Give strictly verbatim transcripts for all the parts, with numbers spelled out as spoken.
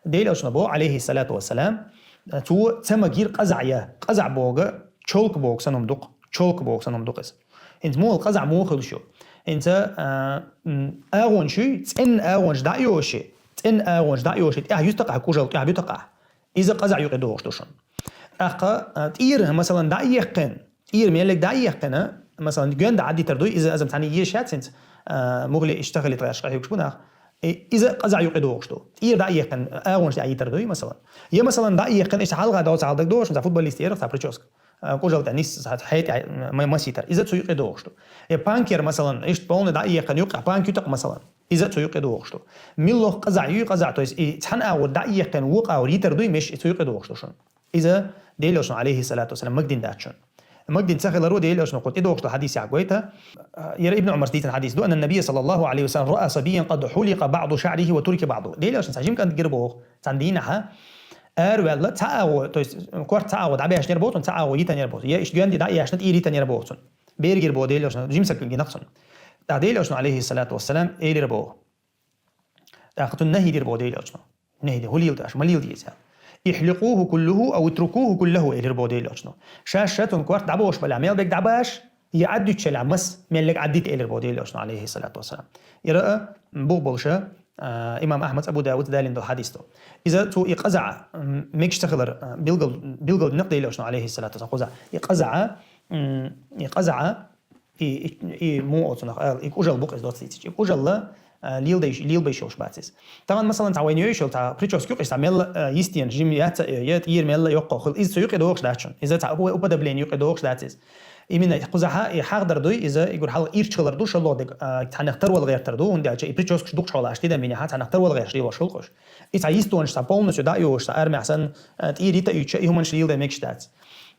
Делан элчано бо, алейхи салату вассалам, цо ца магийра къаза я. Къаза боху, чолка боху санна ду-кх. Чолка боху санна ду-кх иза. ХӀинца муха къаза муха хуьлуш ю? ХӀинца, а, м, агӀонаш ю, цӀенна агӀонаш дӀа а йохуш, цӀенна агӀонаш дӀа а йохуш, тӀехь юьстахь къа кужал, тӀехь буьтахь къа. Иза къаза юкъе догӀуш ду шуна. ТӀаккха, а, тӀера, масалан, дӀа а еккхина, тӀера меллиг дӀа а еккхина, масалан, гоьнда Ӏадитар дуй, иза азам цхьаьна езаш яц хӀинца, а, мухли иштта хилийта гӀерташ къахьоьгуш бу нах. И-, иза къаза юкъе догӀуш ду. ТӀера дӀа а еккхина, агӀонаш дӀа а йитар дуй, масалан. Я, масалан, дӀа а еккхина, иштта хьалха доцу хьалдага догӀуш, цхьа футболист ерах, цхьа прическа. А, кужал тӀе нис, цхьа хье тӀе, ма-, масийтар. Иза цу юкъе догӀуш ду. Я панк яр, масалан, иштта полный дӀа а еккхина, юкъахь панк ю тӀаккха, масалан. Иза цу юкъе догӀуш ду. Муьлхха къаза ю, къаза, то есть и цхьана агӀор дӀа а еккхина, вукху агӀор йитар дуй, меш и цу юкъе догӀуш ду шуна. Иза Делан элчано, алейхи салату вассалам, магадина дац шуна. Магадина ца хиларо Делан элчано кху тӀедогӀуш долу хьадисехь гойту, а, яра Ибн Ӏумарс дийцина хьадис ду, анна набия саллаллаху алейхи ва саллам раъа сабиян къад хьуликъа баъду шаърихи ва турика баъду. Делан элчано цхьа жима кӀант гира боху, цхьана дийнахьа, араваьлла, цхьа агӀо, то есть корта цхьа агӀо дӀабаьшнера боху цунна, цхьа агӀо йитанера боху. Я иштта гоьнда дӀа а ешна, тӀера йитанера боху цунна. Бер гира боху Делан элчано, жима стаг гинарх цунна. ТӀаккха Делан элчано, алейхи салату вассалам, элира боху. ТӀаккха цунна нахьи дира боху Делан элчано. Нахьи дира, хӀун леладеш, ма лела деза. Ихьликъуху куллуху ау итрукуху куллаху, элира боху Делан элчано. Ша-ша цунна корта дӀабохуш балахь, мел берг дӀабаш, я Ӏаддуьтуш елахь, мас, меллиг Ӏаддита, элира боху Делан элчано, алейхи салату вассалам. Яра, а, бух болуша, а, имам Ахьмад, Абу Дауд далийна долу хьадис ду. Иза цо и къаза, м, мегаш ца хилар, а, билгал, билгал дина-кх Делан элчано, алейхи салату вассалам, кхуза. И къаза, м, и къаза, И, и, и муха оцунах ала, и кужал бу-кх иза доцца дийцича. И кужалла, а, лелабеш, лелабеш йолуш бац иза. Тахана, масалан, цхьа вайна йойуш йолу цхьа прическа ю-кх иза, цхьа мелла, а, йистенаш, жима яц а, я тӀера мелла йоккха хуьлу. Иза цу юкъе догӀуш дац шуна. Иза цхьа уп-, уподобление юкъе догӀуш дац иза. Именно кхузахьа и хьагӀдар дуй, иза и гур хьалха ирча хилар ду, шолгӀа дерг, а, цхьаннах тарвала гӀертар ду, хӀунда аьлча и прическаш дукхачу хьолаш тидам бина, цхьанах тарвала гӀерташ лелош хуьлу-кх уьш. И цхьа йистонаш цхьа полностью дӀа а йохуш, цхьа армехь санна, а, тӀера йита а юьйцуш, и хӀуманаш леладан мегаш дац.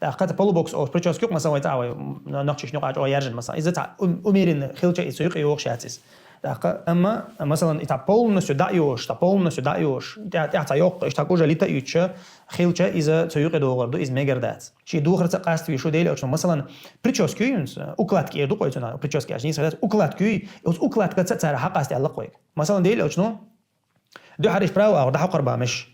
ТӀаккха цхьа полубокс олуш прическа ю-кх, масалан, вай цӀа вай, н-, нохчаша юкъа чӀогӀа яржина, масалан. Иза цхьа ум-, умеренно хилча, иза цу юкъе йогӀуш яц иза. ТӀаккха, амма, масалан, и цхьа полностью дӀа а йохуш, цхьа полностью дӀа а йохуш, тӀе-, тӀехь цхьа йоккха, иштта кужал йита а юьйцуш, хилча, иза цу юкъе догӀур ду, иза мегар дац. Шен духарца а къаста везаш ву Делан элчано. Масалан, прическа ю-кх иза, укладка эр ду-кх вай цунах, прическа аьлча нийса дац, укладка ю, оцу укладкаца цара хьакъаста аьлла-кх вайга. Масалан, Делан элчано, дуьхьал иш права агӀор дӀахьокхур бан меш.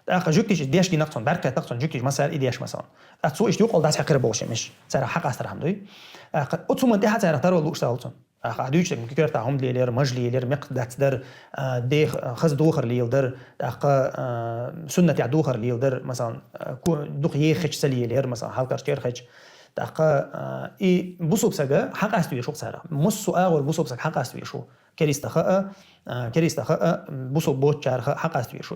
ТӀаккха жуьгтича деш гина-кх цунна, бӀаьрг кхетта-кх цунна жуьгтича, массара и деш, масалан. ТӀаккха цо иштта юкъал дӀасахьекхира бохуш меш. Цара хьакъастар хӀама дуй. ТӀаккха оцу хӀуманна тӀехьа царах тарвала лууш ца хуьлу цунна. ТӀаккха ахь дуьйцу дерг, коьртахь хӀума лелаяр, маж лелаяр, мекх дац дар, а, дех-, хаза духар леладар, тӀаккха, а, суннатехь духар леладар, масалан, а, ко-, дукха ехача ца лелаяр, масалан, хьалкарчу чер хеча. ТӀаккха, а, и бусулба сага хьакъаста везаш ву-кх царах. Массо а агӀор бусулба сага хьакъаста везаш ву. Кериста хаа, а, кериста хаа, бусулба боцучара хаа хьакъаста везаш ву.